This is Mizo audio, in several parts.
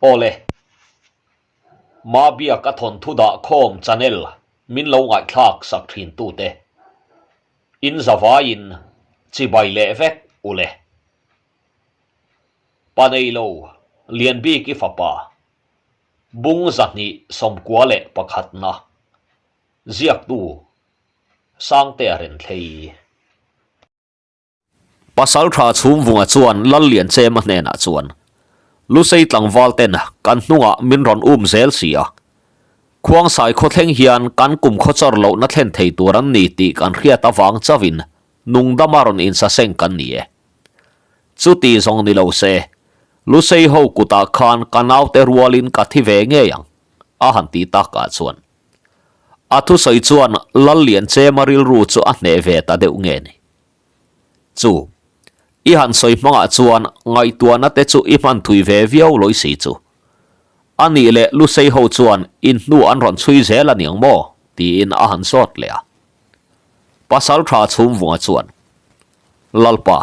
Awle. Mabiak a thawnthu dah khawm channel min lo ngaihthlak sak thin tute. In zavaiin chibai leh vek ule. Pa neilo Lianbiki fapa Bung 291 na ziaktu Sangtea Renthlei. Pasaltha Chhumvunga chuan Lallianchema hnenah chuan, Lusei tlangval ten kan hnungah min rawn um zel si a. Khuangsai khawthleng hian kan kum khawchawr lohna thlen thei tur an ni tih kan hriat avang chauhin nungdama rawn insaseng kan ni e. Chuti zawng ni lo se, Lusei ho kutah khan ka naute rualin ka thi ve ngei ang, a han ti takah chuan. A thusawi chuan Lallianchema rilru chu a hneh ve ta deuh nge ni. Chu, i han sawi hmangah chuan ngaihtuahna te chu i hman thui ve viau lawi si chu. A nih leh Lusei ho chuan in hnu an rawn chhui zel a niang maw? tiin a han zawt leh a. Pasaltha Chhumvunga chuan, Lalpa,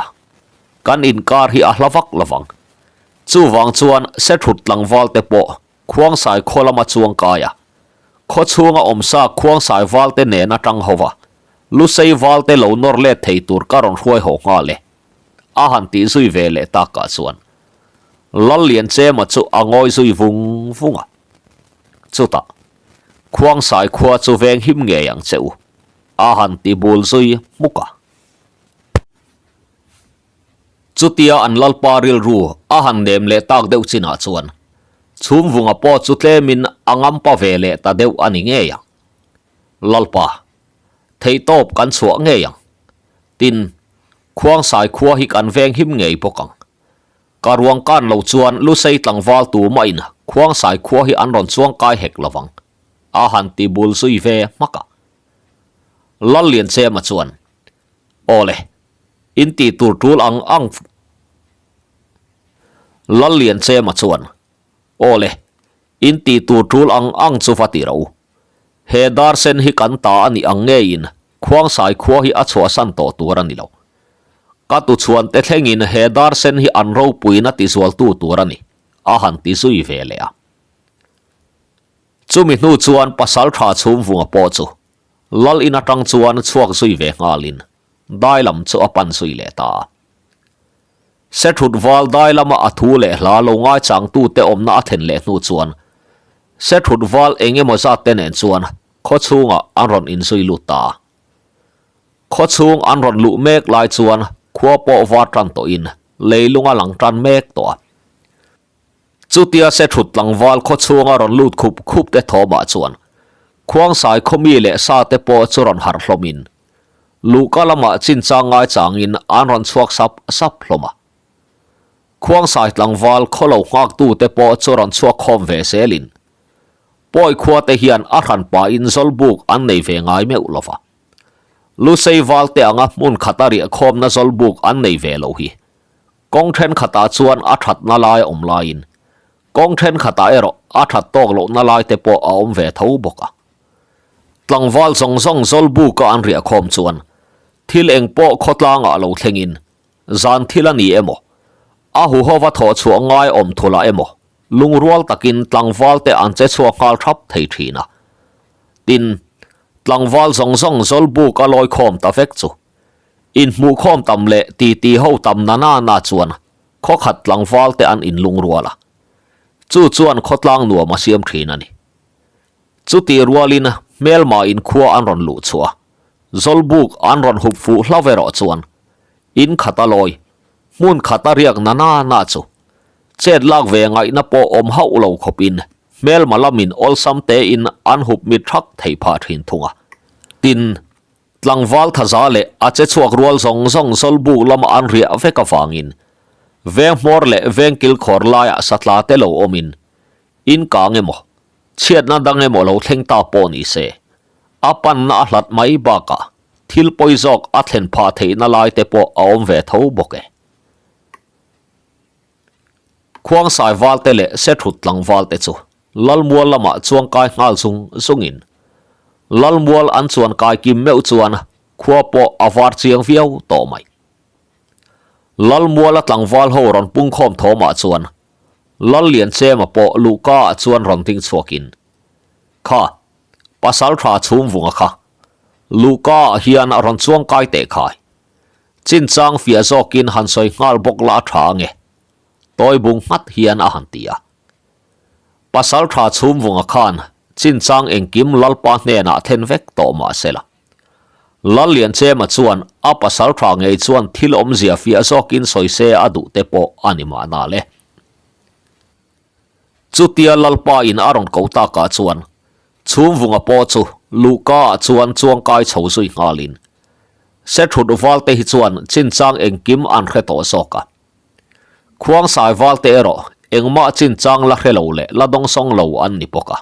kan inkar hi a hla vak lovang. Chuvang chuan Sethut tlangval te pawh Khuangsai khaw lama chuang kai a, khaw chhunga awmsa Khuangsai valte nen atang ho va, Lusei valte lo nawr let thei tur ka rawn hruai haw nghal e, a han tih zui ve leh takah chuan Lallianchema chu a ngawi zui vung vung a. Chutah, Khuangsai khua chu veng him ngei ang che u, a han ti bul zui hmuk a. Chutia an lalpa rilru a han nem leh tak deuh chinah chuan Chhumvunga pawh chu tlemin a ngampa ve leh ta deuh a ni ngei ang. Lalpa, theihtawp kan chhuah ngei ang. Tin, Khuangsai khua hi kan veng him ngei bawk ang. Ka ruang kan lo chuan Lusei tlangval tu mahin Khuangsai khua hi an rawn chuang kai hek lovang, a han ti bul zui ve hmak a. Lallianchema chuan, Awle, in tih tur tul ang ang Lallianchema chuan, Awle, in tih tur tul ang ang chu va ti ro. He dar sen hi kan ta a nih ang ngeiin Khuangsai khua hi a chhuahsan tawh tur a ni lo. Ka tuchhuan te thlengin he dar sen hi an ropuina tizualtu tur a ni, a han ti zui ve leh a. Chumi hnu chuan Pasaltha Chhumvunga pawh chu Lal in atang chuan chhuak zui ve nghalin dai lam chu a pan zui leh ta a. Sethut val dai lama a thu leh hla lo ngaichangtute awmna a thlen leh hnu chuan Sethut val eng emaw zat te nen chuan khaw chhungah an rawn inzui lut ta a. Khaw chhung an rawn luh mek lai chuan khua pawh var tan tawhin leilung a lang tan mek tawh a. Chutia se thut tlangval khaw chhunga rawn lut khup khup te thawmah chuan Khuangsai khawmi leh sa te pawh chu rawn harh hlawmin luhka lamah chinchang ngaichangin an rawn chhuak sap sap hlawm a. Khuangsai tlangval khaw lo nghaktu te pawh chu rawn chhuak khawm ve zelin Pawi khua te hian a hran pahin zawlbuk an nei ve ngai meuh lo va. Lusei val te anga hmun khata riah khawmna zawlbuk an nei ve lo hi Kawng thenkhatah chuan a thatna lai a awm laiin kawng thenkhatah erawh a that tawk lohna lai te pawh a awm ve tho bawk a. Tlangval zawng zawng Zawlbuka an riah khawm chuan thil eng pawh khawtlangah lo thlengin zan thil a ni emaw, a huhova thawh chhuah ngai awm thulah emaw lungrual takin tlangval te an che chhuak nghal thap thei thin a. Tin, tlangval zawng zawng Zawlbuka lawi khawm ta vek chu Inhmuhkhawm tam leh titi ho tam na na na chuan khawkhat tlangval te an inlung rual a, chu chuan khawtlang nuam a siam thin a ni. Chutih rualin hmelma in khua an rawn luh chhuah a, Zawlbuk an rawn hup fuh hlau erawh chuan in khat a lawi, hmun khat a riak na na na chu chet lak ve ngaihna pawh awm hauh lo khawpin hmelma lamin awlsam tein an hup mit thak thei phah thin thung a. Tin, Tlangval thaza leh a che chhuak rual zawng zawng Zawlbuk lama an riah vek avangin veng hmawr leh veng kilkhawr laiah satla te lo awmin in kang emaw, chhiatna dang emaw lo thleng ta pawh ni se, a panna a hlat mai bakah thil pawi zawk a thlen phah theihna lai te pawh a awm ve tho bawk e. Khuangsai valte leh Sethut tlangval te chu Lalmual lamah chuang kai nghal zung zungin Lalmual an chuan kai kim meuh chuan khua pawh a var chiang viau tawh mai. Lalmuala tlangval ho rawn pungkhawm thawmah chuan. Lallianchema pawh luhka ah chuan rawn ding chhuakin, Kha, Pasaltha Chhumvunga kha, luhka ah hian rawn chuang kai teh khai. Chinchang fiah zawkin han sawi nghal bawk la a tha ange. Tawi bung nghat hian a han ti a. Pasaltha Chhumvunga khan chinchang engkim Lalpa hnenah then vek tawh mah se la. Lallianchema chuan a pasaltha ngei chuan thil awmzia fiah zawkin sawi se a duh te pawh a ni mahna le. Chutia Lalpa in a rawn ko takah chuan Chhumvunga pawh chu luhka ah chuan chuangkai chho zui nghalin Sethut valte hi chuan chinchang engkim an hre tawh zawk a. Khuangsai valte erawh engmah chinchang la hre lo leh la dawngsawng lo an ni bawk a,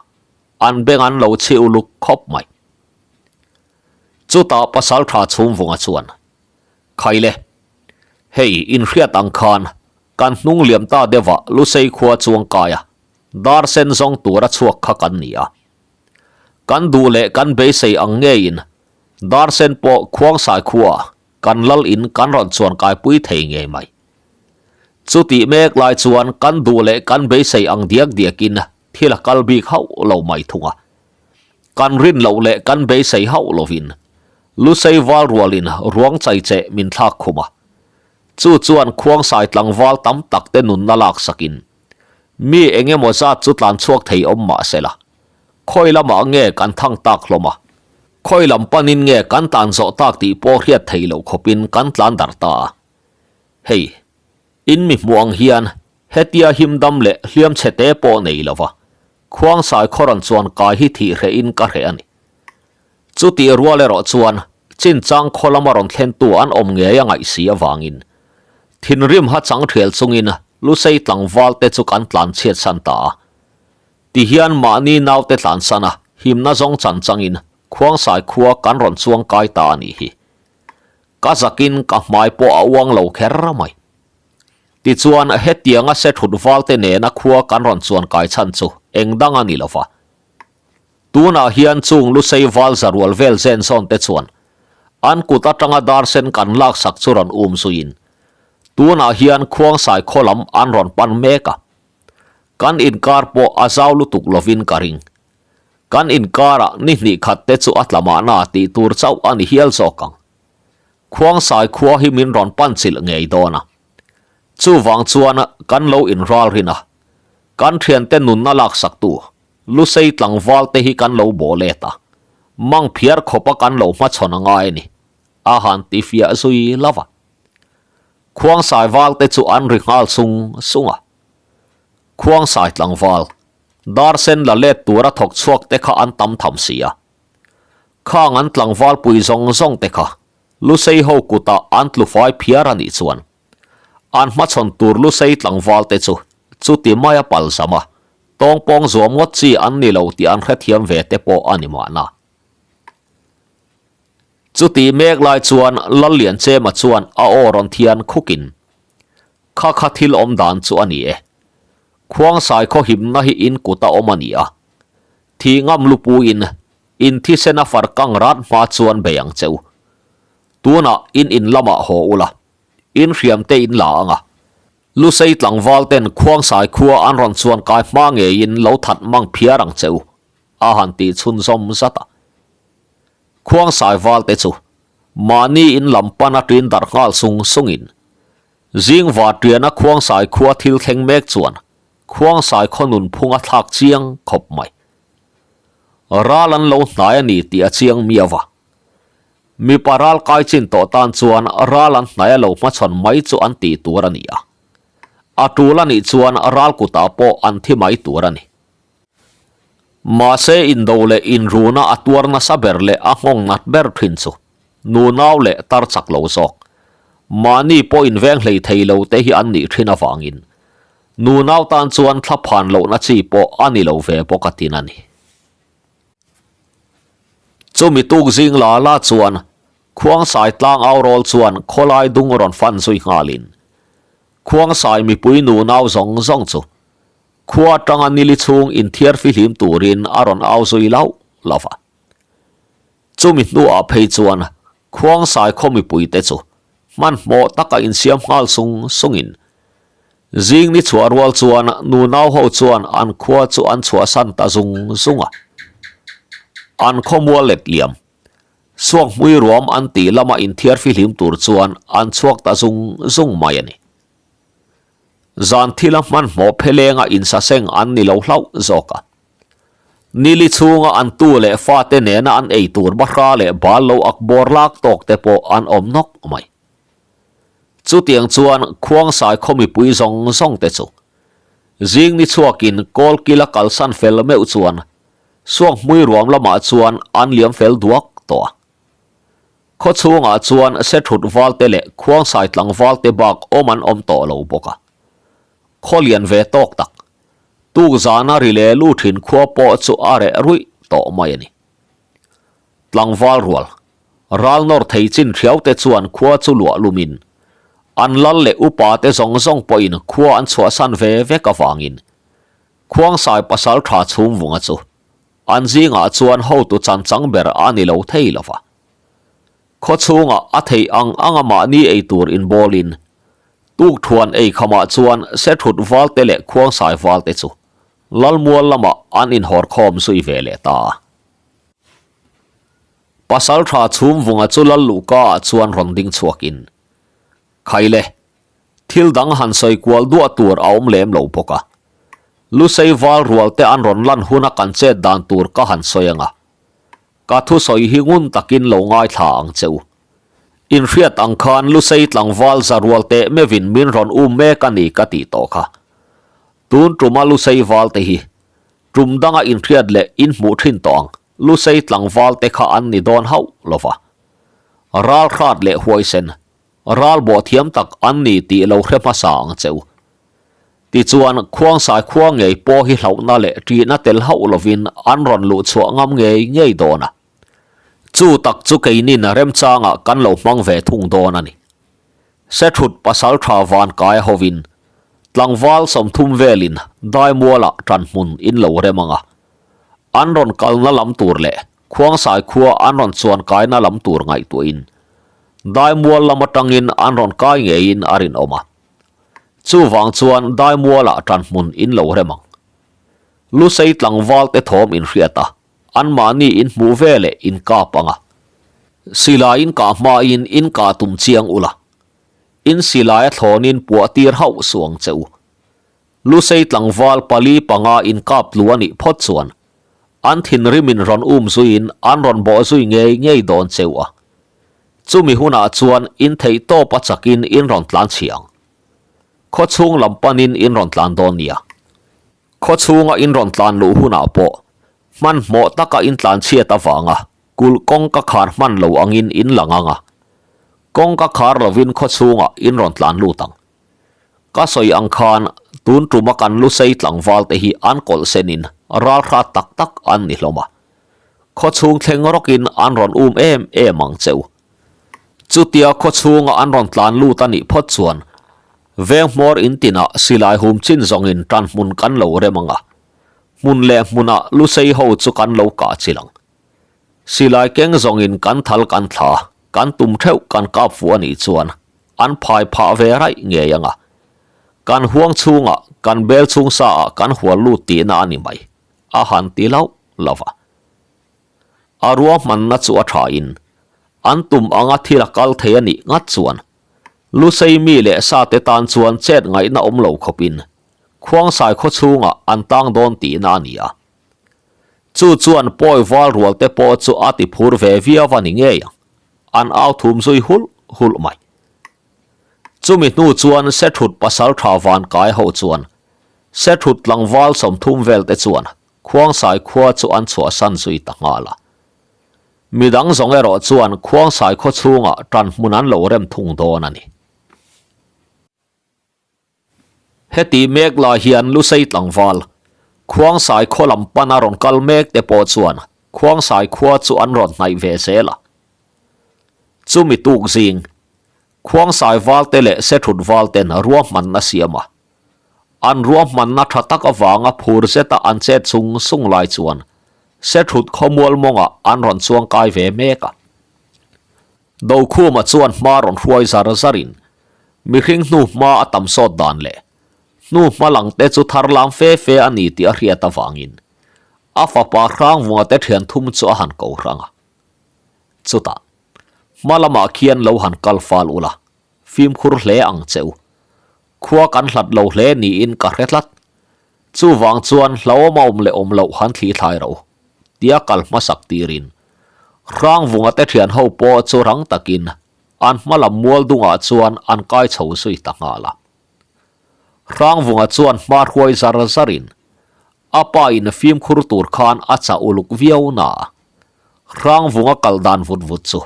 an beng an lo chhi uluk khawp mai. Chutah Pasaltha Chhumvunga chuan, Khaile, hei inhriat ang khan kan hnung liam ta deuhah Lusei khua chuangkai a, dar sen zawng tura chhuak kha kan ni a. Kan duh leh kan beisei ang ngeiin dar sen pawh Khuangsai khuaah kan lal in kan rawn chuan kaipui thei ngei mai. Chutih mek lai chuan kan duh leh kan beisei ang diak diakin thil a kal bik hauh lo mai thung a. Kan rin loh leh kan beisei hauh lovin Lusei val rualin ruang chai che min thlak khum a. Chu chuan Khuangsai tlangval tam tak te nunna laksakin mi eng emaw zat chu tlan chhuak thei awm mah se la, khawi lamah nge kan thang tak hlawm a, khawi lam panin nge kan tlan zawh tak tih pawh hriat theih loh khawpin kan tlan darh ta a. Hei, in mi hmuh ang hian hetia him dam leh hliam chhe te pawh nei lo va, Khuangsai khawrawn chuan kai hi thih hrehin ka hreh a ni. Chutih rual erawh chuan chinchang khaw lama rawn thlentu an awm ngei a ngaih si avangin thinrim ha chang thial chungin Lusei tlangval te chu kan tlan chhiat san ta a. Tihian mahni naute tlan san a himna zawng chan changin Khuangsai khua kan rawn chuang kai ta a nih hi. Ka zakin ka hmai pawh a uang lo kher mai. Tichuan hetianga se thut valte nena khua kan rawn chuan kai chhan chu eng dang a ni lo va. Tunah hian chung Lusei val zarual vel zen zawn te chuan an kut atanga dar sen kan laksak chu rawn um zuiin tunah hian Khuangsai khaw lam an rawn pan mek a. Kan inkar pawh a zau lutuk lovin ka ring. Kan inkarah ni hnih khat te chu a tla mahna tih tur chauh a ni hial zawk ang. Khuangsai khua hi min rawn pan chilh ngei dawn a. Chuvang chuan kan lo inral rin a, kan thiante nunna laksaktu Lusei tlangval te hi kan lo bawh let a, mang phiar khawpa kan lo hmachhawn a ngai a ni, a han ti fiah zui lo va. Khuangsai val te chu an ri nghal sung sung a. Khuangsai tlangval, dar sen la let tura thawk chhuak te kha an tam tham si a. Khang an tlangval pui zawng zawng te kha Lusei ho kutah an tlu fai phiar a nih chuan an hmachhawn tur Lusei tlangval te chu chuti maia pal zam a, Tawngpawng zuam ngawt chi an ni lo tih an hrethiam ve te pawh a ni mahna. Chutih mek lai chuan Lallianchema chuan a aw rawn thian khukin, Kha kha thil awm dan chu a ni e. Khuangsai khaw himna hi in kut a awm a ni a. Thih ngam lupuin in thisen a far kang rat hma chuan bei ang che u. Tunah in in lamah haw ula, in hriam te in la ang a. Lusei tlangval ten Khuangsai khua an rawn chuan kai hma ngeiin lo that mang phiar ang che u, a han tih chhunzawm zat a. Khuangsai val te chu mahni in lam pan a ṭin darh nghal sung sungin Zingva ṭiana Khuangsai khua thil thleng mek chuan Khuangsai khaw nunphung a thlak chiang khawp mai. Ral an lo hnai a ni tih a chiang miau a. Mipa ral kai chin tawh tan chuan ral an hnaih a lo hmachhawn mai chu an tih tur a ni a. A tul a nih chuan ral kutah pawh an thi mai tur a ni. Mahse indo leh inruna a tuar nasa ber leh a nghawng nat ber thin chu nunau leh tar chak lo zawk, mahni pawh inveng hlei thei lo te hi an nih thin avangin nunau tan chuan thlaphan lohna chi pawh a ni lo ve bawk a tin a ni. Chumi tuk zing la la chuan Khuangsai tlang au rawl chuan khawlai dung rawn fan zui nghalin Khuangsai mipui nunau zawng zawng chu khua atanga nili chhung inthiar fihlim turin a rawn au zui lauh lauh a. Chumi hnuah phei chuan Khuangsai khaw mipuite chu hmanhmawh taka insiam nghal sung sungin. Zing ni chhuah rual chuan nunau ho chuan an khua chu an chhuahsan ta zung zung a. An khawmual let liam. Suak hmui ruam an tih lama inthiar fihlim tur chuan an chhuak ta zung zung mai a ni. Zan thila hmanhmawh phelenga insaseng an ni lo hlauh zawk a. Nili chhunga an tu leh fate nena an ei tur bahra leh bal lo ak bawr lak tawk te pawh an awm nawk mai. Chutiang chuan Khuangsai khaw mipui zawng zawng te chu zing ni chhuakin Kawlkila kalsan fel meuh chuan Suak hmui ruam lamah chuan an liam fel duak tawh a. Khaw chhungah chuan Sethut valte leh Khuangsai tlangvalte bak awm an awm tawh lo bawk a. Khaw lian ve tawk tak, tuk zana ri leh lu thin khua pawh chu a reh ruih tawh mai a ni. Tlangval rual, ral nawr thei chin thiau te chuan khua chu luah lumin, an lal leh upa te zawng zawng pawhin khua an chhuahsan ve vek avangin Khuangsai pasal tha chhumvunga chu an zingah chuan hotu chan chang ber a ni lo thei lo va. Khaw chhungah a theih ang anga mahni ei tur inbawlin tukthuan ei khamah chuan Sethut valte leh Khuangsai valte chu Lalmual lamah an inhawrkhawm zui ve leh ta a. Pasal tha chhumvunga chu Lal Luhka ah chuan rawn ding chhuakin, Khaile, Thil dang han sawi kual duah tur a awm lem lo bawk a. Lusei val rual te an rawn lan huna kan chet dan tur ka han sawi ang a. Ka thusawi hi ngun takin lo ngaithla ang che u. Inhriat ang khan Lusei tlangval za rual teh meuhin min rawn um mek a ni ka tih tawh kha. Tun tuma Lusei val te hi tum danga inhriat leh inhmuh thin tawh ang Lusei tlangval te kha an ni dawn hauh lo va. Ral hrat leh huaisen Ral bawh thiam tak an ni tih lo hre hmasa ang che u. Tichuan, Khuangsai khua ngei pawh hi hlauhna leh ṭihna tel hauh lovin an rawn luh chhuah ngam ngei ngei dawn a. Chu tak chu keinin remchangah kan lo hmang ve thung dawn a ni. Sethut pasal tha van kai hovin tlangval 30 velin Daimualah ṭanhmun in lo rem ang a. An rawn kalna lam tur leh Khuangsai khua an rawn chuan kaina lam tur ngaihtuahin Daimual lam atangin an rawn kai ngeiin a rinawm a. Chuvang chuan Daimualah ṭanhmun in lo rem ang. Lusei tlangval te thawm in hriat a, anmahni in hmuh ve leh in kap ang a. Silai in kah hmain in kah tum chiang ula, in silai a thlawnin puah tir hauh suh ang che u. Lusei tlangval pali panga in kap tlu a nih phawt chuan An thinrimin rawn um zuiin an rawn bawh zui ngei ngei dawn cheu a. Chumi hunah chuan in theih tawp a chakin in rawn tlan chhi ang. Khaw chhung lam panin in rawn tlan dawn nia. Khaw chhunga in rawn tlan luh hunah pawh hmanhmawh taka in tlan chhiat avanga kulh kawngka khar hman lo angin in lang ang a. Kawngka khar lovin khaw chhungah in rawn tlan lut ang. Ka sawi ang khan tun tuma kan Lusei tlangval te hi an kawlh senin ral hrat tak tak an ni hlawm a. Khaw chhung thleng rawkin an rawn um em em ang che u. Chutia khaw chhunga an rawn tlan lut a nih phawt chuan veng hmawr in tinah silai hum chin zawngin tan hmun kan lo rem ang a, hmun leh hmunah Lusei ho chu kan lo kah chil ang. Silai keng zawngin kan thal kan thla, kan tum theuh kan kap fuh a nih chuan an phai phah ve raih ngei ang a. Kan huang chhungah, kan bel chhung sa ah kan hual lut tihna a ni mai, a han ti lauh lauh a. A ruahmanna chu a tha in, an tum anga thil a kal thei a nih ngat chuan Lusei mi leh sa te tan chuan chet ngaihna awm lo khawpin Khuangsai khaw chhungah an tang dawn tihna a ni a. Chu chuan pawi val rual te pawh chu a ti phur ve viau a ni ngei ang. An au thum zui hulh hulh mai. Chumi hnu chuan Sethut pasal tha van kai ho chuan Sethut tlangval 30 vel te chuan Khuangsai khua chu an chhuahsan zui ta nghal a. Midang zawng erawh chuan Khuangsai khaw chhungah tan hmun an lo rem thung dawn a ni. Heti mek lai hian Lusei tlangval, Khuangsai khaw lam pana rawn kal mek te pawh chuan Khuangsai khua chu an rawn hnaih ve zel a. Chumi tuk zing, Khuangsai valte leh Sethut valten ruahmanna siam a. An ruahmanna tha tak avanga phur zeta an chet sung sung lai chuan Sethut khawmual mawngah an rawn chuangkai ve mek a. Dokhuma chuan hma rawn hruai zar zarin mihring hnu hma a tam sawt dan leh. Hnu hma lang te chu thar lam fe fe a ni tih a hriat avangin a fapa Hrangvunga te thian thum chu a han ko hrang a. Chutah, hma lamah khian lo han kal fal ula, fimkhur hle ang che u. Khua kan hlat lo hle niin ka hre tlat. Chuvang chuan hlauhawm a awm leh awm loh han thli thlai rawh u, tia kal hmasak tirin Hrangvunga te thian ho pawh chu rang takin an hma lam mual dungah chuan an kai chho zui ta nghal a. Hrangvunga chuan hma hruai zar zarin a pa in fimkhur tur khan a chah uluk viau na a. Hrangvunga kal dan vut vut chu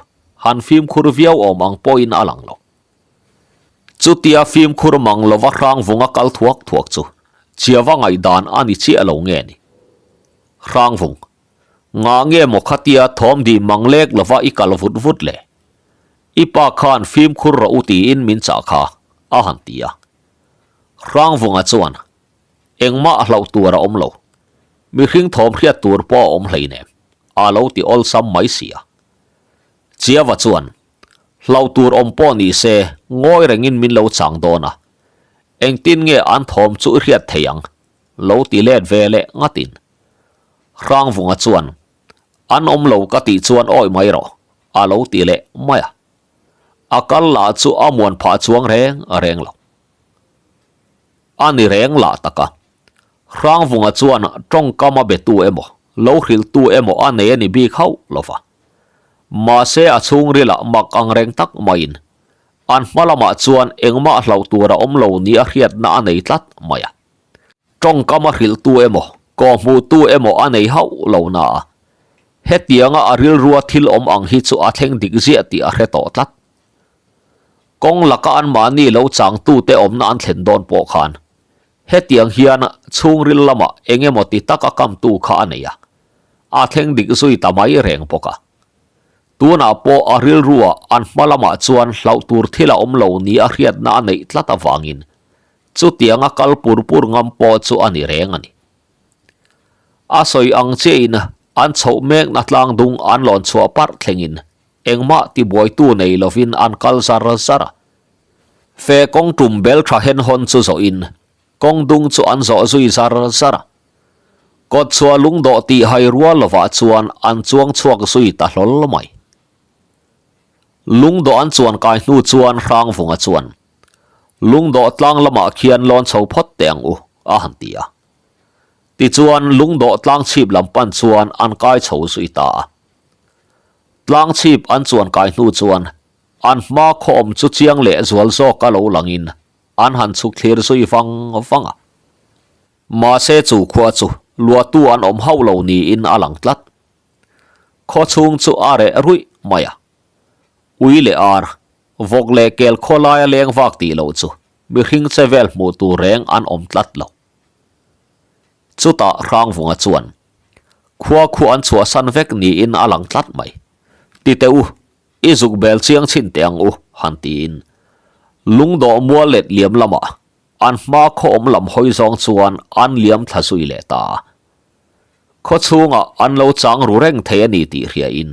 han fimkhur viau awm ang pawhin a lang lo. Chutia fimkhur mang lova Hrangvunga kal thuak thuak chu Chiava ngaihdan a ni chiah lo nge ni? Hrangvung, ngah nge maw khatia thawm dih mang lek lova i kal vut vut le? I pa khan fimkhur rawh u tiin min chah kha, a han ti a. Hrangvunga chuan, Engmah a hlauh tur a awm lo. Mihring thawm hriat tur pawh a awm hleinem, a lo ti awlsam mai si a. Chiava chuan, Hlauh tur awm pawh ni se, ngawi rengin min lo chang dawn a. Engtin nge an thawm chu i hriat thei ang? Lo ti let ve leh ngatin. Hrangvunga chuan, An awm lo ka tih chuan awi mai rawh, a lo ti leh mai a. A kal lah chu a muan phah chuang reng reng lo. A ni reng lah tak a. Hrangvunga chuan tawngkam a betu emaw, lo hrilhtu emaw a nei a ni bik hauh lo va. Mahse a chhungrilah mak ang reng tak maiin an hma lamah chuan engmah hlauh tur a awm lo ni a hriatna a nei tlat mai a. Tawngkam a hrilhtu emaw, kawhhmuhtu emaw a nei hauh lo na a, hetianga a rilrua thil awm ang hi chu a thleng dik ziah tih a hre tawh tlat. Kawng laka anmahni lo changtute awmna an thlen dawn pawh khan hetiang hian chhungril lamah eng emaw ti taka kamtu kha a nei a, a thleng dik zui ta mai reng bawk a. Tunah pawh a rilrua an hma lamah chuan hlauh tur thil a awm lo ni a hriatna a neih tlat avangin chutianga kal pur pur ngam pawh chu a ni reng a ni. A sawi ang chiahin an chhoh mekna tlang dung an lawn chhuah parh thlengin Engmah tibuaitu nei lovin an kal zar zar a. Fe kawng tum bel tha hen hawn chu zawhin kawng dung chu an zawh zui zar zar a. Kawtchhuah lungdawh tih hai rual lovah chuan an chuang chhuak zui ta hlawl mai. Lungdawh an chuan kai hnu chuan Hrangvunga chuan, Lungdawh tlang lamah khian lawn chho phawt teh ang u, a han ti a. Tichuan lungdawh tlang chhip lam pan chuan an kai chho zui ta a. Tlang chhip an chuan kai hnu chuan an hma khaw awm chu chiang leh zual zawk a lo langin an han chhuk thlir zui vang vang a. Mahse chu khua chu luahtu an awm hauh lo niin a lang tlat. Khaw chhung chu a reh ruih mai a. Ui leh ar, vawk leh kel khaw laia leng vak tih loh chu mihring che vel hmuh tur reng an awm tlat lo. Chutah Hrangvunga chuan Khua khu an chhuahsan vek niin a lang tlat mai. Ti teh u, i zuk bel chiang chhin teh ang u, han tiin. Lungdawh mual let liam lamah an hma khaw awm lam hawi zawng chuan an liam thla zui leh ta a. Khaw chhungah an lo chang ru reng thei a ni tih hriain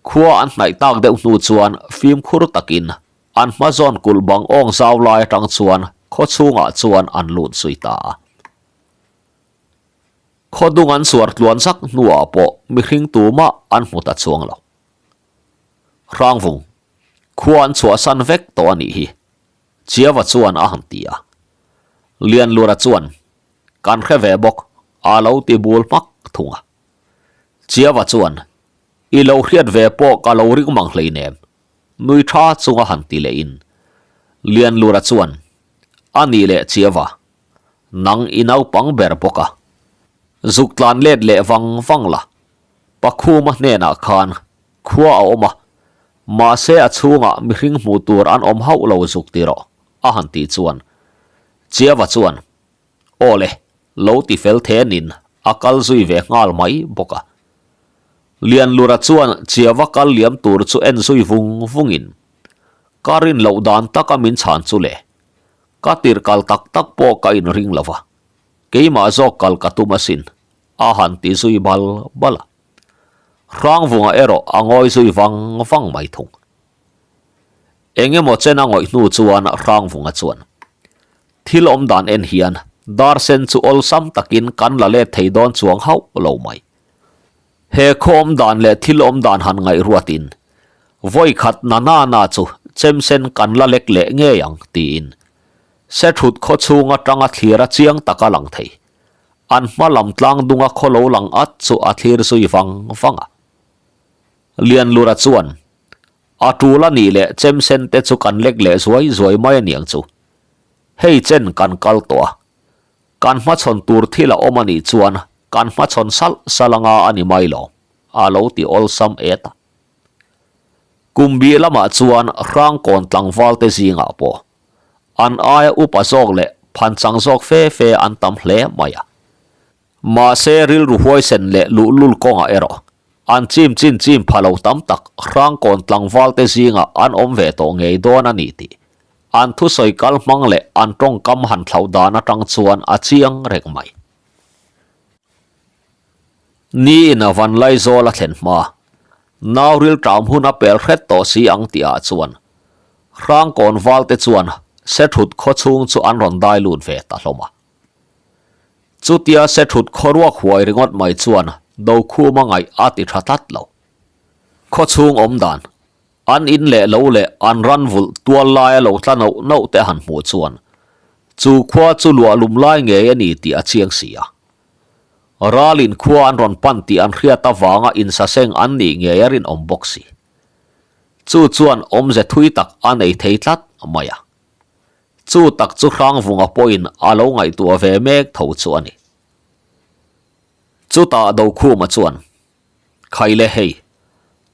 khua an hnaih tak deuh hnu chuan fimkhur takin an hma zawn kulh bang awng zau lai atang chuan khaw chhungah chuan an lut zui ta a. Khaw dung an suar tluan zak hnuah pawh mihring tumah an hmu ta chuang lo. Hrangvung, khua an chhuahsan vek tawh a nih hi, Chiava chuan a han ti a. Lianlura chuan, Kan hre ve bawk, a lo ti bul hmak thung a. Chiava chuan, I lo hriat ve pawh ka lo ring mang hleinem, nui tha chunga han ti lehin. Lianlura chuan, A nih leh Chiava, Nang i naupang ber bawk a. Zuk tlan let leh vang vang la. Pakhuma hnenah khan khua a awm a, mahse a chhungah mihring hmuh tur an awm hauh lo zuk ti rawh, a han tih chuan Chiava chuan, Aw le, lo ti fel thenin a kal zui ve nghal mai bawk a. Lianlura chuan Chiava kal liam tur chu en zui vung vungin, Ka rin loh dan taka min chhan chu le, Ka tir kal tak tak pawh ka inring lo va, keimah zawk kal ka tum asin, a han ti zui bal bal a. Hrangvunga erawh a ngawi zui vang vang mai thung. Eng emaw chen a ngawih hnu chuan Hrangvunga chuan, Thil awm dan en hian dar sen chu awlsam takin kan la let thei dawn chuang hauh lo mai. He khaw awm dan leh thil awm dan han ngaihruatin vawi khat na na na chu chem sen kan la lek leh ngei ang tiin Sethut khaw chhung atanga thlir a chiang taka lang thei. An hma lam tlang dunga khaw lo lang at chu a thlir zui vang vang a. Lianlura chuan A tul a nih leh chem sen te chu kan lek leh zuai zuai mai aniang chu. Hei chen kan kal tawh a. Kan hmachhawn tur thil a awm a nih chuan kan hmachhawn salh salh anga a ni mai lo, a lo ti awlsam et a. Kum bih lamah chuan Hrangkawn tlangval te zingah pawh an aia upa zawk leh phanchang zawk fe fe an tam hle mai a. Mahse rilru huaisen leh luhlul kawngah erawh an chim chin chim pha lo tam tak Hrangkawn tlangval te zingah an awm ve tawh ngei dawn a ni tih an thusawi kal hmang leh an tawngkam han thlauh dan atang chuan a chiang reng mai. Niin a van Laizawl a thlen hma, nau rilṭam hun a pel hret tawh si ang tih ah chuan Hrangkawn val te chuan Sethut khaw chhung chu an rawn dai lut ve ta hlawm a. Chutia Sethut khawruak huai ringawt mai chuan Dokhuma ngaih a ti tha tlat lo. Khaw chhung awm dan, an in leh lo leh an ran vulh tual laia lo tla nauh nauh te han hmuh chuan chu khua chu luah lum lai ngei a ni tih a chiang si a. Ralin khua an rawn pan tih an hriat avanga insaseng an nih ngei a rinawm bawk si. Chu chuan awmze thui tak a nei thei tlat mai a. Chu tak chu Hrangvunga pawhin a lo ngaihtuah ve mek tho chu a ni. Chutah Dokhuma chuan, Khai le hei,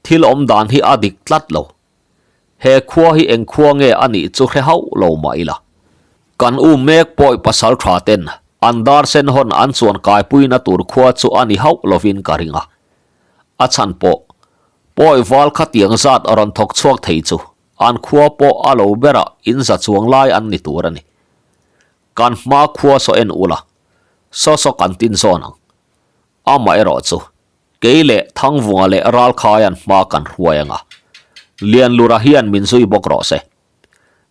thil awm dan hi a dik tlat lo. He khua hi eng khua nge a nih chu hre hauh lo mah ila. Kan um mek pawi pasal tha ten an dar sen hawn an chuan kaipuina tur khua chu a ni hauh lovin ka ring a. A chhan pawh, pawi val khatiang zat a rawn thawk chhuak thei chu An khua pawh a lo berah in za chuang lai an ni tur a ni. Kan hma khua saw en ula, saw saw kan tin zawn ang. Amaherawh chu, kei leh Thangvunga leh Ralkhaia'n hma kan hruai anga, Lianlura hian min zui bawk rawh se.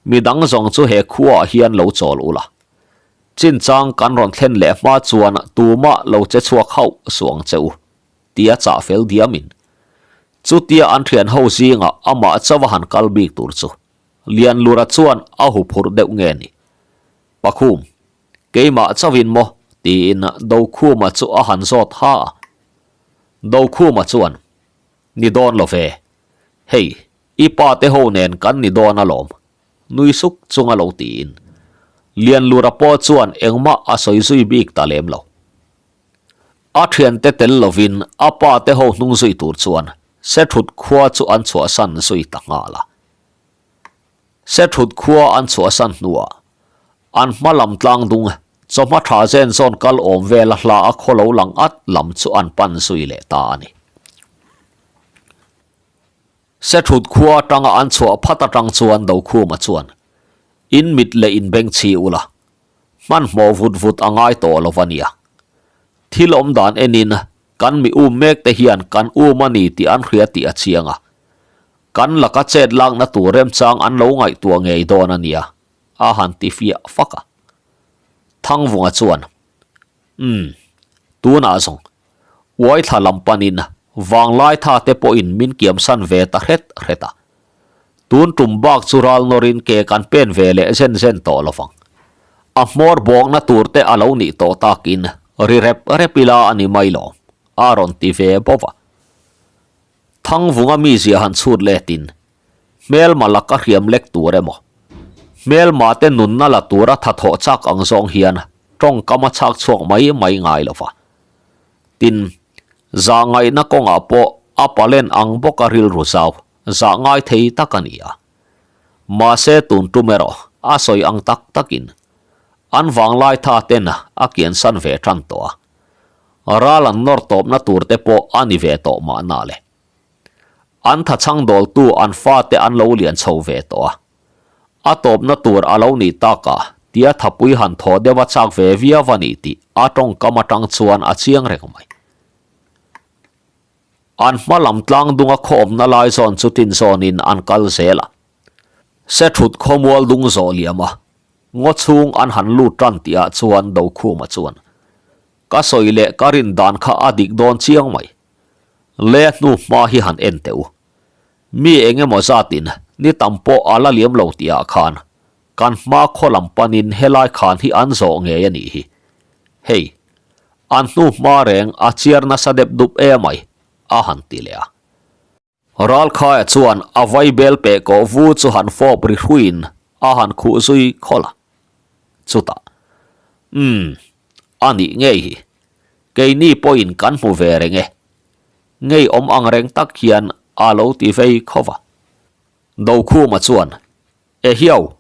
Midang zawng chu he khuaah hian lo chawl ula. Chinchang kan rawn thlen leh hma chuan tumah lo che chhuak hauh suh ang che u. Tia chah fel diamin chutia an thian ho zingah amah chauh a han kal bik tur chu Lianlura chuan a huphurh deuh nge ni? Pakhum, keimah chauhin maw? tiin Dokhuma chu a han zawt ha a. Dokhuma chuan, Ni dawn lo ve, hei i pa te ho nen kan ni dawn alawm, nui suk chunga lo tiin Lianlura pawh chuan engmah a sawi zui bik ta lem lo. A thiante tel lovin a pa te ho hnung zui tur chuan Sethut khua chu an chhuahsan zui ta nghal a. Sethut khua an chhuahsan hnuah an hma lam tlang dung chawhma tha zen zawn kal awm vela hla a khaw lo lang at lam chu an pan zui leh ta a ni. Sethut khua atanga an chhuah phat atang chuan Dokhuma chuan in mit leh in beng chhi ula Hmanhmawh vut vut a ngai tawh lo va nia. Thil awm dan enin kan mi um mek te hian kan um a ni tih an hria tih a chiang a. Kan laka chet lakna tur remchang an lo ngaihtuah ngei dawn a nia, a han ti fiah fak a. Thangvunga chuan, Umm, tunah zawng, uaithla lam panin vanglai tha te pawhin min kiamsan ve ta hret hret a. Tun tum bak chu ral nawrin ke kan pen ve leh zen zen tawh lo vang. A hmawr bawkna tur te a lo nih tawh takin ri rep rep ila a ni mai lo, a rawn ti ve bawk a. Thangvunga mizia han chhut letin hmelma laka hriam lek tur emaw, hmelma te nunna la tura tha thawh chak ang zawng hian tawngkam a chhak chhuak mai mai ngai lo va. Tin, zahngaihna kawngah pawh a palen ang bawka rilru zau zah ngai thei tak a ni a. Mahse tun tum erawh a sawi ang tak takin an vanglai tha ten a kiansan ve tan tawh a. Ral an nawr tawpna tur te pawh a ni ve tawh mahna le. An tha chhang dawltu an fate an lo lian chho ve tawh a. A tawpna tur a lo nih takah tia thapui han thaw deuh a chak ve viau a ni tih a tawngkam atang chuan a chiang reng mai. An hma lam tlang dunga khaw awmna lai zawn chu tin zawnin an kal zel a. Sethut khawmual dung zawh liam a. Ngaw chhung an han lut tan tihah chuan Dokhuma chuan, Ka sawi leh ka rin dan kha a dik dawn chiang mai. Le hnu hma hi han en teh u. Mi eng emaw zatin ni tam pawh a la liam lo tihah khan kan hma khaw lam panin helai khan hi an zawh ngei a nih hi. Hei, an hnu hma reng a chiar nasa dep dup emai, a han ti leh a. Ralkhaia chuan a vaibel peh kawh vu chu han fawp ri hruiin a han khuh zui khawlh a. Chutah, Umm, a nih ngei hi. Keini pawhin kan hmu ve reng e. Ngei awm ang reng tak hian a lo ti vei kho va. Dokhuma chuan, Ehiau,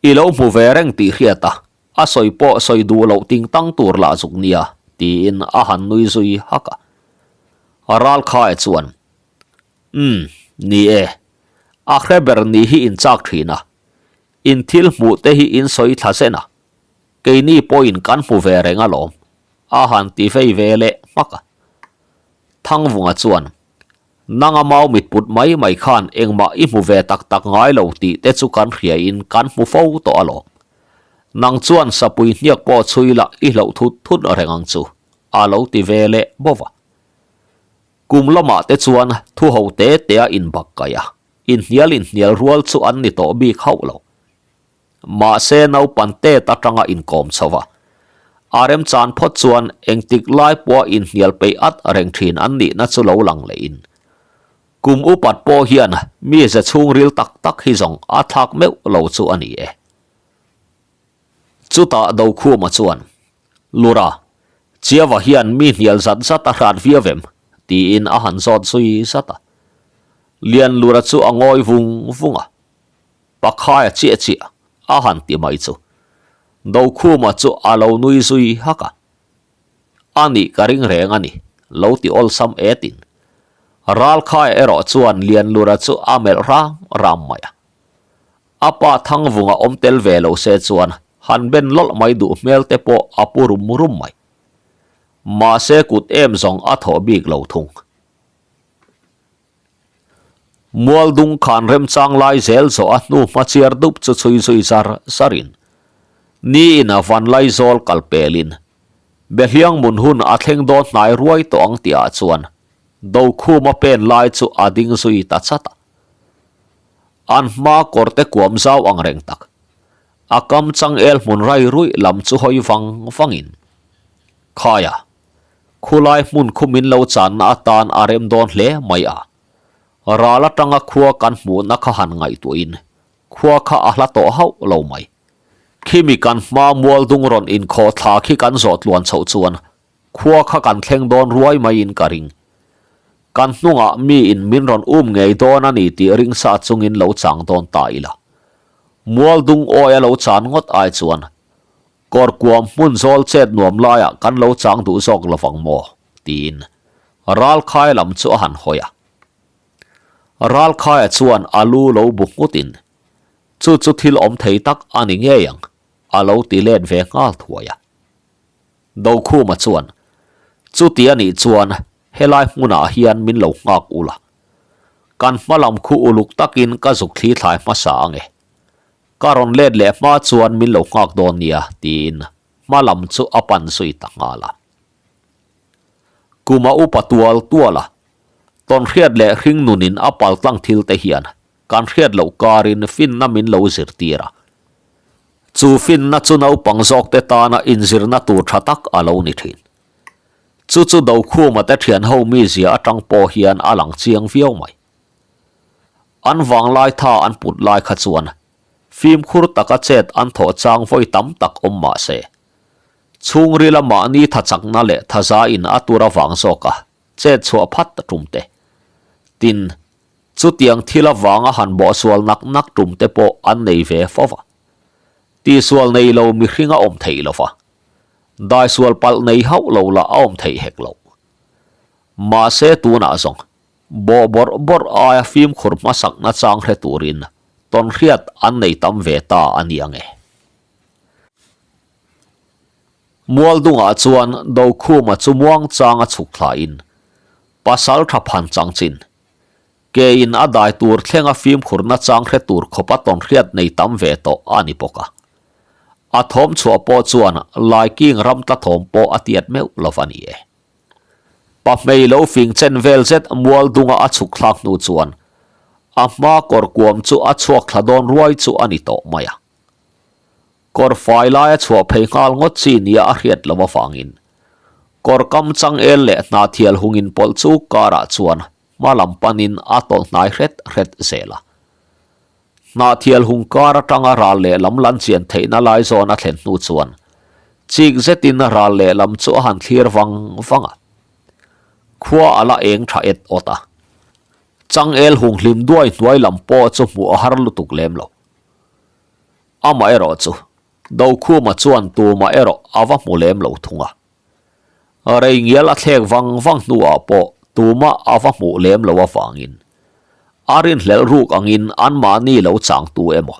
i lo hmu ve reng tih hriat a, a sawi pawh sawi duh loh ting tang tur lah zuk nia, tiin a han nui zui hak a. Ralkhaia chuan, Umm, ni e, a hre ber ni hi in chak thin a, in thil hmuh te hi in sawi thla zen a, keini pawhin kan hmu ve reng alawm, a han ti vei ve leh hmak a. Thangvunga chuan, Nanga mau mit put mai mai khan engmah i hmu ve tak tak ngai lo tih te chu kan hriain kan hmu fo tawh alawm. Nang chuan sapui hniak pawh chhui lah i hlauh thut thut reng ang chu, a lo ti ve leh bawk a. Kum lamah te chuan thu ho te te a inbak kaih a, inhnial inhnial rual chu an ni tawh bik hauh lo. Mahse naupan tet atanga inkawm chho a, a remchan phawt chuan engtik lai pawha inhnial peih at reng thin an nihna chu lo lang lehin kum upat pawh hian mi ze chhungril tak tak hi zawng a thlak meuh lo chu a ni e. Chutah Dokhuma chuan, Lura, Chiava hian mi hnial zat zat a hrat viau em? tiin a han zawt zui zat a. Lianlura chu a ngawi vung vung a. Pakhaia chiah chiah a han ti mai chu Dokhuma chu a lo nui zui hak a. A nih ka ring reng a ni, lo ti awlsam etin. Ralkhaia erawh chuan Lianlura chu a melh ram ram mai a. A pa Thangvunga awm tel ve lo se chuan han ben lawlh mai duh hmel te pawh a pu rum rum mai. Mahse kut em zawng a thawh bik lo thung. Mualdung khan remchang lai zel zawh a hnu hma chiar dup chu chhui zui zar zarin niin a van lai zawl kal pelin Behliang mun hun a thleng dawn hnai ruai tawh ang tihah chuan Dokhuma pen lai chu a ding zui ta chat a. An hma kawr te kuam zau ang reng tak a kam changel hmun rai ruih lam chu hawi vang vangin Khaia Khulai hmun khu min lo channa atan a rem dawn hle mai a, ral atanga khua kan hmuhna kha han ngaihtuahin khua kha a hla tawh hauh lo mai. Khimi kan hma mual dung rawn inkhawh thla khi kan zawh tluan chhoh chuan khua kha kan thleng dawn ruai maiin ka ring. Kan hnungah miin min rawn um ngei dawn a ni tih ring sa chungin lo chang dawn ta ila. Mual dung awi a lo chan ngawt ai chuan Kawrkuam hmun zawl chet nuam laiah kan lo chang duh zawk lovang maw? tiin Ralkhaia lam chu a han hawi a. Ralkhaia chuan a lu lo bu nghutin, Chu chu thil awm thei tak a ni ngei ang, a lo ti let ve nghal thuai a. Dokhuma chuan, Chuti a nih chuan helai hmunah hian min lo nghak ula. Kan hma lam khu uluk takin ka zuk thli thlai hmasa ang e. Ka rawn let leh hma chuan min lo nghak dawn nia tiin hma lam chu a pan zui ta nghal a. Kum a upa tual tual a, tawnhriat leh hring nunin a pal tlang thil te hian kan hriat loh karin finna min lo zirtir a. Chu finna chu naupang zawk te tana inzirna tur tha tak a lo ni thin. Chu chu Dokhuma te thianho mizia atang pawh hian a lang chiang viau mai. An vanglai tha an put lai kha chuan fimkhur taka chet an thawh chang vawi tam tak awm mah se, chhungrila mahni tha chakna leh thaza in a tur avang zawka chet chhuah phat tum te, tin, chutiang thil avanga han bawhsual nak nak tum te pawh an nei ve fo va. Tihsual nei lo mihring a awm theih lo va, daisual palh nei hauh lo lah a awm theih hek loh. Mahse tunah zawng Bawh bawrh bawrh aia fimkhur hmasakna chang hre turin tawnhriat an nei tam ve ta a ni ang e. Mualdungah chuan Dokhuma chu muangchanga chhuk thlain pasal tha phan chang chin, kein a dai tur thlenga fimkhurna chang hre tur khawpa tawnhriat nei tam ve tawh a ni bawk a. A thawm chhuah pawh chuan Laiking ram tla thawm pawh a tiat meuh lo va ni e. Pahmei lo fing chen vel zet mual dunga a chhuk thlak hnu chuan a hma kawr kuam chu a chhuak thla dawn ruai chu a ni tawh mai a. Kawr fai laia chhuah phei nghal ngawt chi nia a hriat loh avangin kawr kam changel leh hnahthial hungin pawlh chu karah chuan hma lam panin a tawlh hnai hret hret zel a. Hnahthial hung kar atanga ral lehlam lan chian theihna lai zawn a thlen hnu chuan chik zetin ral lehlam chu a han thlir vang vang a. Khua a la eng tha et awt a. Changel hung hlim duai hnuai lam pawh chu hmuh a har lutuk lem lo. Amaherawhchu, Dokhuma chuan tumah erawh a va hmu lem lo thung a. Rei ngial a thlek vang vang hnuah pawh tumah a va hmuh lem lo avangin a rinhlelh ruk angin anmahni lo changtu emaw,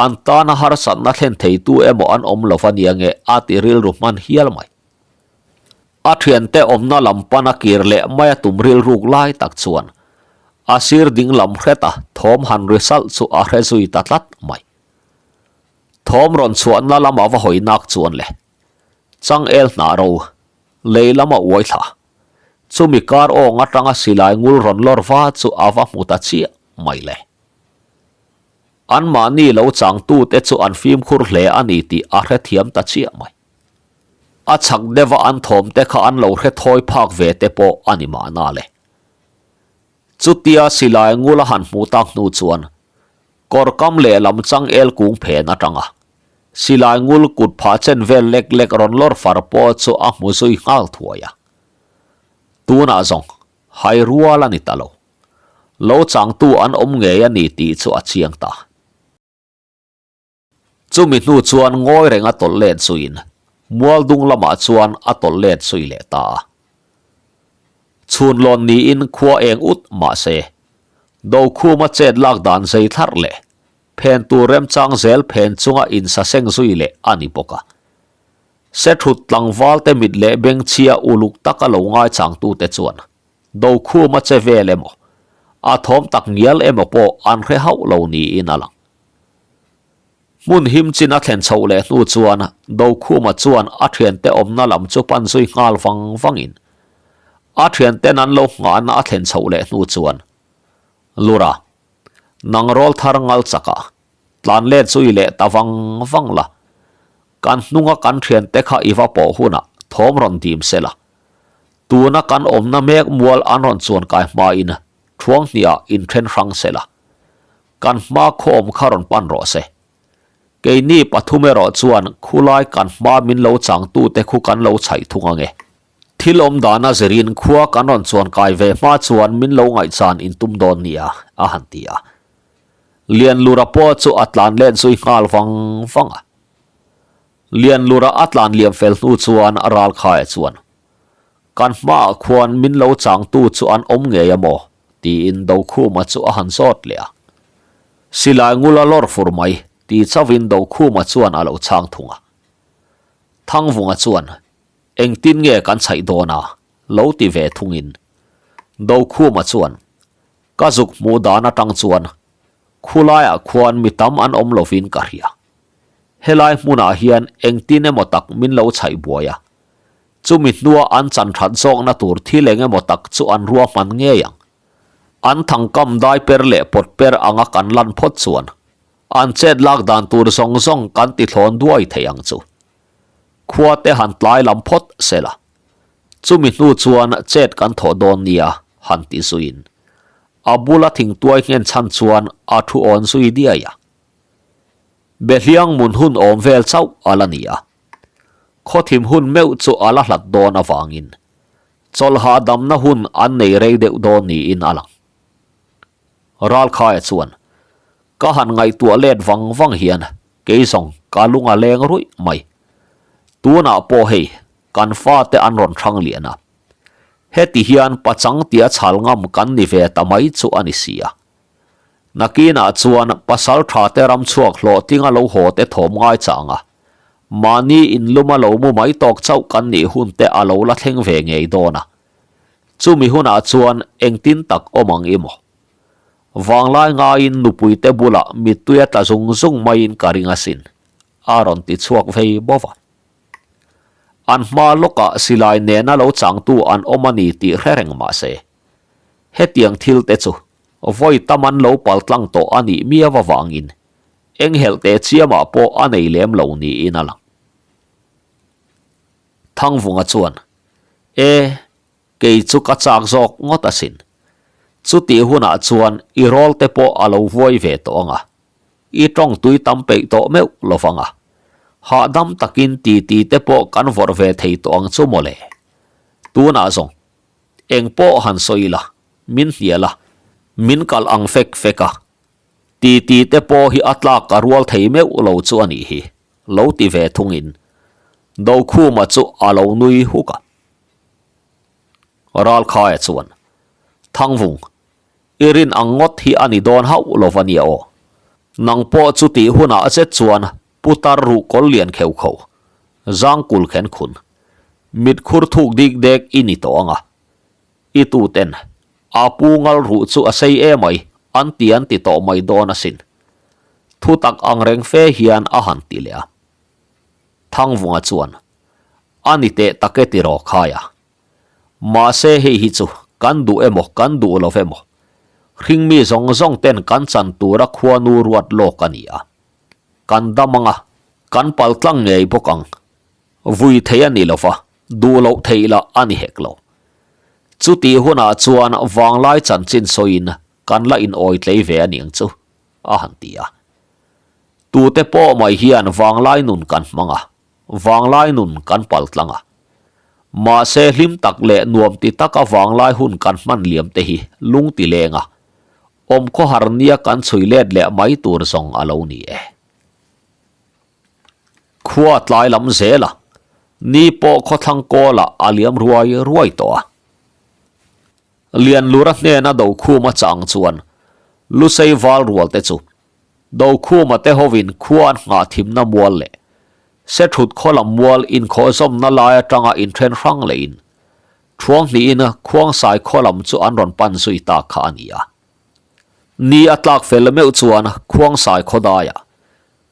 an tana harsatna thlen theitu emaw an awm lo va nia nge a ti rilru hman hial mai. A thiante awmna lam pana kir leh mai a tum rilruk lai tak chuan a sir ding lam hreta thawm han ri salh chu a hre zui ta tlat mai. Thawm rawn chhuahna lama va hawi nak chuan le Changel hnah ro, lei lama uai thla. Chumi kar awng atanga silai ngul rawn lawr va chu a va hmu ta chiah mai le. Anmahni lo changtute chu an fimkhur hle a ni tih a hrethiam ta chiah mai. A chhak deuha an thawmte kha an lo hre thawi phak ve te pawh a ni mahna le. Chutia silai ngul a han hmuh tak hnu chuan Kawr kam lehlam changel kung phen atanga silai ngul kut phah chen vel lek lek rawn lawr far pawh chu a hmu zui nghal thuai a. Tunah zawng hai rual a ni ta lo. Lo changtu an awm ngei a ni tih chu a chiang ta. Chumi hnu chuan ngawi reng a tawlh let zuiin Mualdung lamah chuan a tawlh let zui leh ta a. Chhunlawn niin khua eng ut mah se, Dokhuma chet lak dan zei thlarh leh phen tur remchang zel phen chunga insaseng zui leh a ni bawk a. Sethut tlangvalte mit leh bengchhia uluk taka lo ngaichangtute chuan Dokhuma che vel emaw, a thawm tak ngial emaw pawh an hre hauh lo niin a lang. Hmun him chin a thlen chhoh leh hnu chuan Dokhuma chuan a thiante awmna lam chu pan zui nghal vang vangin a thianten an lo nghahna a thlen chhoh leh hnu chuan Lura, nang rawl thar ngal chakah tlan let zui leh ta vang vang la, kan hnunga kan thiante kha i va pawh hunah thawm rawn dim se la, tuna kan awmna mek mual an rawn chuan kai hmain thuang hniah inthen hrang se la. Kan hma khawm kha rawn pan rawh se. Keini pathum erawh chuan khulai kan hma min lo changtute khu kan lo chhaih thung ange. Thil awm dana zirin khua kan rawn chuan kai ve hma chuan min lo ngaihchan in tum dawn nia, a han ti a. Lianlura pawh chu a tlan let zui nghal vang vang a. Lianlura a tlan liam fel hnu chuan Ralkhaia chuan, Kan hmaah khuan min lo changtu chu an awm ngei a maw? tiin Dokhuma chu a han zawt leh a. Silai ngul a lawr fur mai, ti chauhin Dokhuma chuan a lo chhang thung a. Thangvunga chuan, Engtin nge kan chhaih dawn a? lo ti ve thungin. Dokhuma chuan, Ka zuk hmuh dan atang chuan khulaiah khuan mi tam an awm lovin ka hria. Helai hmunah hian engtin emaw tak min lo chhaih buai a. Chumi hnua an chan that zawkna tur thil eng emaw tak chu an ruahman ngei ang. An thangkam dai per leh pawt per anga kan lan phawt chuan an chet lak dan tur zawng zawng kan ti thlawn duai thei ang chu. Khua te han tlai lam phawt se la. Chumi hnu chuan chet kan thawh dawn nia han ti zuiin a bula thingtuai nghen chhan chuan a thu awn zui diai a. Behliang mun hun awm vel chauh a la ni a. Khawthim hun meuh chu a la hlat dawn avangin chawlhah damna hun an nei rei deuh dawn niin a lang. Ralkhaia chuan, Ka han ngaihtuah let vang vang hian kei zawng ka lung a leng ruih mai. Tunah pawh hei kan fate an rawn hrang lian a. Heti hian pachang tia chhal ngam kan ni ve ta mai chu a ni si a. Nakinah chuan pasal tha te ram chhuak hlawhtlinga lo haw te thawm ngai chang a, mahni inluma lo mu mai tawk chauh kan nih hun te a lo la thleng ve ngei dawn a. Chumi hunah chuan engtin tak awm ang i maw? Vanglai ngaiin nupui te bulah mittui a tla zung zung maiin ka ring asin. a rawn ti chhuak vei bawk a. An hma lawkah silai nena lo changtu an awm a ni tih hre reng mah se, hetiang thil te chu vawi tam an lo paltlang tawh a nih miau avangin enghelh teh chiamah pawh a nei lem lo niin a lang. Thangvunga chuan, E, kei chu ka chak zawk ngawt asin. Chutih hunah chuan i rawl te pawh a lo vuai ve tawh ang a, i tawng tui tam peih tawh meuh lo vang a, hahdam takin titi te pawh kan vawrh ve thei tawh ang chu mawle. Tunah zawng, eng pawh han sawi la, min hnial a, min kalh ang fek fek a, titi te pawh hi a tlak a rual thei meuh lo chu a nih hi. Lo ti ve thungin Dokhuma chu a lo nui huk a. Ralkhaia chuan, Thangvung, i rin ang ngawt hi a ni dawn hauh lo va nia aw. Nang pawh chu tih hunah zet chuan putar ruh kawl lian kheu kho, zangkul khen khun, mitkhur thuk dik dek i ni tawh ang a. I tuten, A pu ngal ruh chu a sei emai, an ti an ti tawh mai dawn asin. Thu tak ang reng fe hian a han ti leh a. Thangvunga chuan, A ni teh tak e tiraw khaia. Mahse hei hi chu kan duh emaw kan duh lo emaw, hringmi zawng zawng ten kan chan tura khuanu ruat lawk a ni a. Kan dam anga, kan paltlang ngei bawk ang. Vui thei a ni lova, duh loh theih lah a ni hek lo. Chutih hunah chuan vanglai chanchin sawiin kan la inawi tlei ve a niang chu, a han ti a. Tute pawh mai hian vanglai nun kan hmang a, vanglai nun kan paltlang a. Mahse hlim tak leh nuam ti taka vanglai hun kan hman liam te hi lung ti leng a, awmkhawhar nia kan chhui let leh mai tur zawng a lo ni e. Khua tlai lam zel a, ni pawh khawthlang kawlah a liam ruai ruai tawh a. Lianlura hnena Dokhuma chang chuan Lusei val rual te chu Dokhuma te hovin khua an nghah thimna mual leh Sethut khaw lam mual inkhawhzawmna lai atanga inthen hrang lehin Thuang hnihin Khuangsai khaw lam chu an rawn pan zui ta kha a ni a. Ni a tlak fel meuh chuan Khuangsai khaw daiah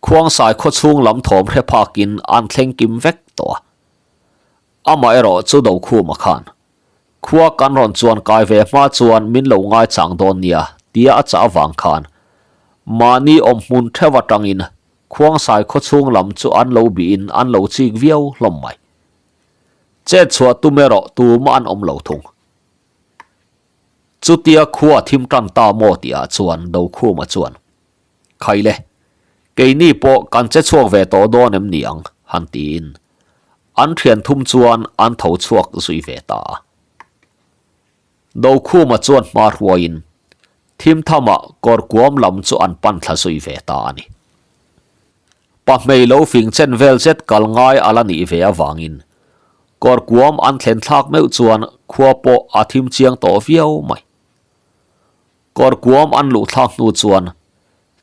Khuangsai khaw chhung lam thawm hre phakin an thleng kim vek tawh a. Amaherawh chu Dokhuma khan, Khua kan rawn chuan kai ve hma chuan min lo ngaichang dawn nia tia a chah avang khan mahni awm hmun theuh atangin Khuangsai khaw chhung lam chu an lo bihin an lo chik viau hlawm mai. Chet chhuah tum erawh tumah an awm lo thung. Chutia khua thim tan ta maw tihah chuan Dokhuma chuan, Khaile, keini pawh kan che chhuak ve tawh dawn em ni ang? han tiin an thian thum chuan an tho chhuak zui ve ta a. Dokhuma chuan hma hruaiin thim thamah kawr kuam lam chu an pan thla zui ve ta a ni. Pahmei lo fing chen vel zet kal ngai a la nih ve avangin kawr kuam an thlen thlak meuh chuan khua pawh a thim chiang tawh viau mai. Kawr kuam an luh thlak hnu chuan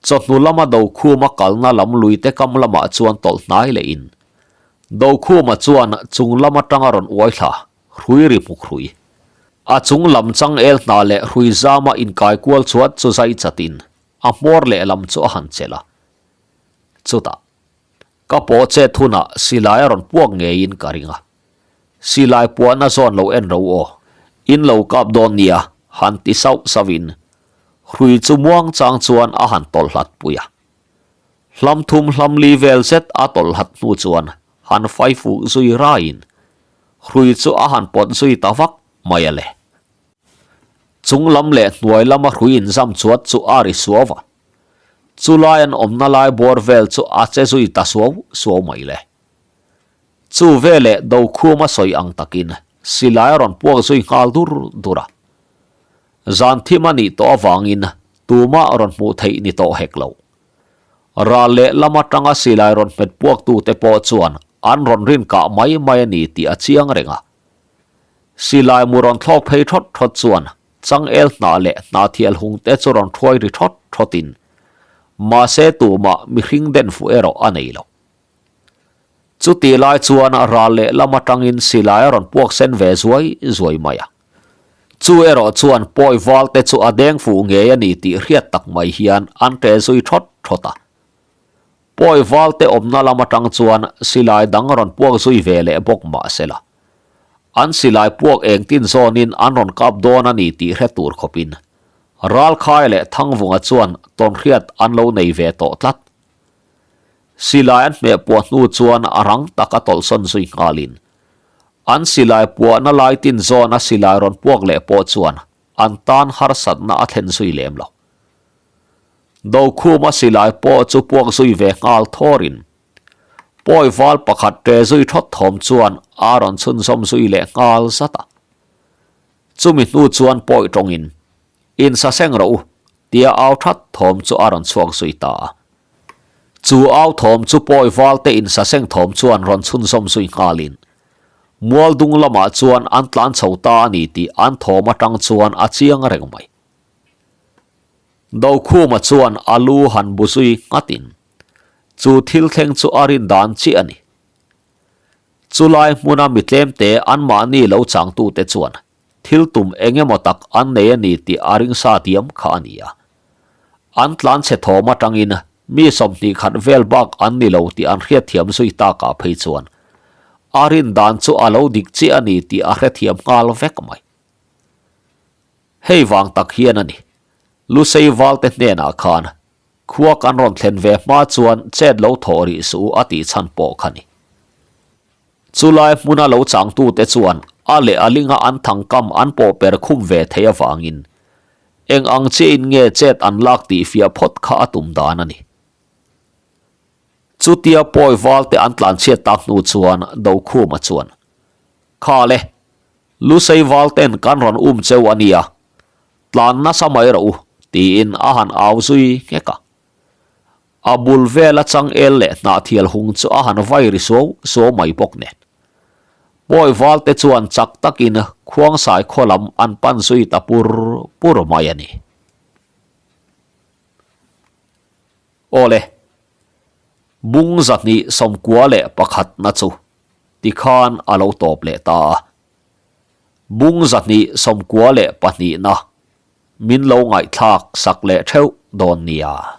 chawhnu lama Dokhuma kalna lam luite kam lamah chuan tawlh hnai lehin Dokhuma chuan chung lam atanga rawn uai thla hrui ri hmuk hrui. A chung lam changel hna leh hrui zama inkai kual chuat chu zai chatin a hmawr lehlam chu a han chelh a. Chutah ka pawh chet hunah silai a rawn puak ngeiin ka ring a. Silai puahna zawn lo en ro aw, in lo kap dawn nia, han ti sauh sauhin hrui chu muang chang chuan a han tawlh hlat pui a. Hlam thum hlam li vel zet a tawlh hlat hnu chuan han fai fuh zui raiin hrui chu a han pawt zui ta vak mai a le. Chung lam leh hnuai lama hrui inzam chuat chu a ri suau a, chulai an awmna lai bawr vel chu a che zui ta suau suau mai le. Chu veleh Dokhuma sawi ang takin silai a rawn puak zui nghal dur dur a. Zan thim a nih tawh avangin tumah rawn hmuh theih ni tawh hek lo. Ral leh lam atanga silai rawn hmet puaktute pawh chuan an rawn rin kah mai mai a ni tih a chiang reng a. Silai mu rawn thlawk phei thawt thawt chuan changel hnah leh hnahthial hungte chu rawn thuai ri thawt thawtin mahse tumah mihring den fuh erawh a nei lo. Chutih lai chuan ral leh lam atangin silai a rawn puak sen ve zuai zuai mai a. Chu erawh chuan pawi val te chu a deng fuh ngei a ni tih hriat tak mai hian an ṭe zui ṭhawt ṭhawt a. Pawi valte awmna lam atang chuan silai dang rawn puak zui ve leh bawk mah se la, an silai puak engtin zawnin an rawn kap dawn a ni tih hre tur khawpin Ralkhai leh Thangvunga chuan tawnhriat an lo nei ve tawh tlat. Silai an hmeh puah hnu chuan a rang taka tawlhsawn zui nghalin an silai puahna lai tin zawna silai rawn puak leh pawh chuan an tan harsatna a thlen zui lem lo. Dokhuma silai pawh chu puak zui ve nghal thawrin pawi val pakhat ṭe zui ṭhawt thawm chuan a rawn chhunzawm zui leh nghal zat a. Chumi hnu chuan pawi ṭawngin, Insaseng rawh u, tia au ṭhat thawm chu a rawn chhuak zui ta a. Chu au thawm chu pawi valte insaseng thawm chuan rawn chhunzawm zui nghalin mual dung lamah chuan an tlan chho ta a ni tih an thawm atang chuan a chiang reng mai. Dokhuma chuan a lu han bu zui nghatin chu thil thleng chu a rin dan chiah a ni. Chulai hmuna mi tlemte anmahni lo changtute chuan thil tum eng emaw tak an nei a ni tih a ringsa diam kha a ni a. An tlanchhe thawm atangin mi 20 khat vel bak an ni lo tih an hriatthiam zui takah phei chuan a rin dan chu a lo dik chiah a ni tih a hrethiam nghal vek mai. Hei vang tak hian a ni, Lusei valte hnenah khan khua kan rawn thlen ve hma chuan chet lo thawh rih suh u a tih chhan pawh kha ni. Chulai hmuna lo changtute chuan a leh a linga an thangkam an pawh per khum ve thei avangin eng ang chiahin nge chet an lak tih fiah phawt kha a tum dan a ni. Chutia pawi valte an tlanchhiat tak hnu chuan Dokhuma chuan, Kha le, Lusei valten kan rawn um cheu a nia, tlan nasa mai rawh u, tiin a han au zui nghek a. A bul vela changel leh hnahthial hung chu a han vai ri suau suau mai bawk nen. Pawi valte chuan chak takin Khuangsai khaw lam an pan zui ta pur pur mai a ni. Awle, bung 291 na chu tikhan a lo tawp leh ta a. Bung 292 na min lo ngaihthlak sak leh theuh dawn nia.